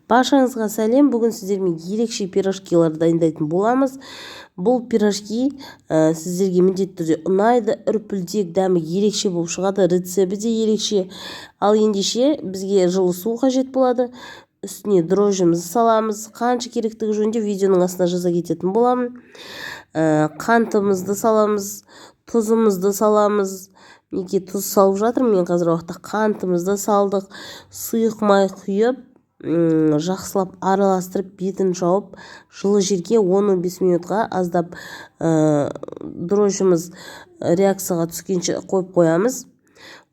Баршаңызға сәлем! Бүгін сіздермен ерекше пирожкилар дайындайтын боламыз. Бұл пирожки сіздерге міндетті түрде ұнайды. Үрпілдек, дәмі ерекше болып шығады, рецепті де ерекше. Ал ендеше, бізге жылы су қажет болады. Үстіне дрожжімізді саламыз. Қанша керектігі жөнінде видеоның астына жаза кететін боламын. Қантымызды саламыз, тұзымызды саламыз. Мінекей, тұз салып жатырмын мен қазір уақытта. Қантымызды салдық, сұйық май құйып, жақсылап араластырып, бетін жауып, жылы жерге 10-15 минутқа аздап дрожжіміз реакцияға түскенше қойып қоямыз.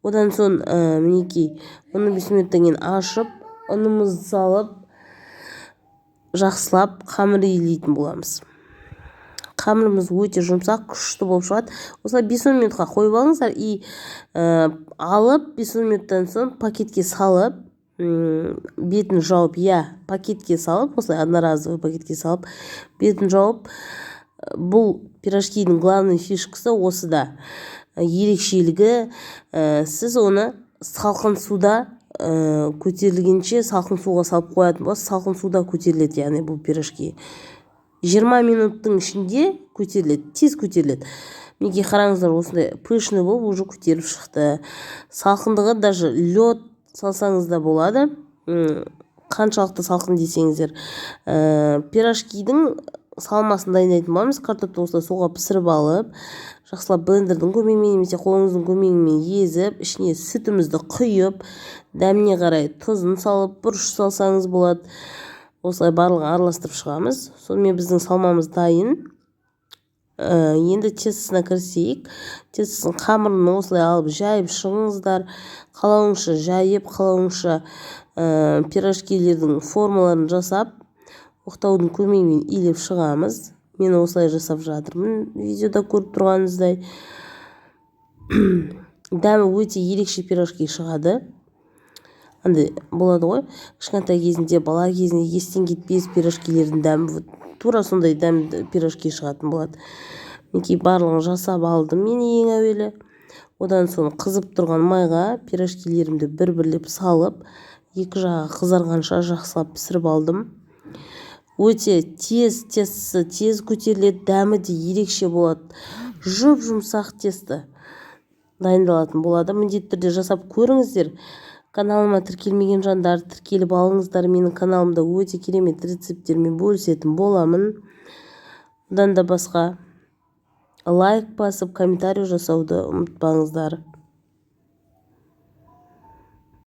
Одан соң, мінекей, 15 минуттан кейін ашып, ұнымызды салып, жақсылап қамыр илейтін боламыз. Қамырымыз өте жұмсақ, күшті болып шығады. Осылай 5-10 минутқа қойып алыңыздар и алып, 5-10 минуттан соң пакетке салып, бетін жауып, иә, пакетке салып, осылай одноразовый пакетке салып, бетін жауып. Бұл пирожкидің главный фишкасы осыда, ерекшелігі: сіз оны салқын суда көтерілгенше салқын суға салып қоятын боласыз. Салқын суда көтеріледі, яғни бұл пирожки 20 минуттың ішінде көтеріледі, тез көтеріледі. Мінекей, қараңыздар, осындай пышный болып уже көтеріліп шықты. Салқындығы, даже лед салсаңыз да болады, қаншалықты салқын десеңіздер. Пирожкидің салмасын дайындайтын боламыз. Картопты осылай суға пісіріп алып, жақсылап блендердің көмегімен немесе қолыңыздың көмегімен езіп, ішіне сүтімізді құйып, дәміне қарай тұзын салып, бұрыш салсаңыз болады. Осылай барлығын араластырып шығамыз. Сонымен, біздің салмамыз дайын. Енді тестосына кірісейік. Тестосын, қамырын осылай алып, жайып шығыңыздар. Қалауыңызша жайып, қалауыңызша пирожкилердің формаларын жасап, оқтаудың көмегімен илеп шығамыз. Мен осылай жасап жатырмын, видеода көріп тұрғаныңыздай. Дәмі өте ерекше пирожки шығады. Андай болады ғой, кішкентай кезінде, бала кезінде естен кетпес пирожкилердің дәмі, вот тура сондай дәмді пирожки шығатын болады. Мінекей, барлығын жасап алдым мен ең әуелі. Одан соң қызып тұрған майға пирожкилерімді бір бірлеп салып, екі жағы қызарғанша жақсылап пісіріп алдым. Өте тез, тестосы тез көтеріледі, дәмі де ерекше болады. жұп жұмсақ тесто дайындалатын болады. Міндетті түрде жасап көріңіздер. Каналыма тіркелмеген жандар, тіркеліп алыңыздар. Менің каналымда өте керемет рецепттермен бөлісетін боламын. Одан да басқа, лайк басып, комментарий жасауды ұмытпаңыздар.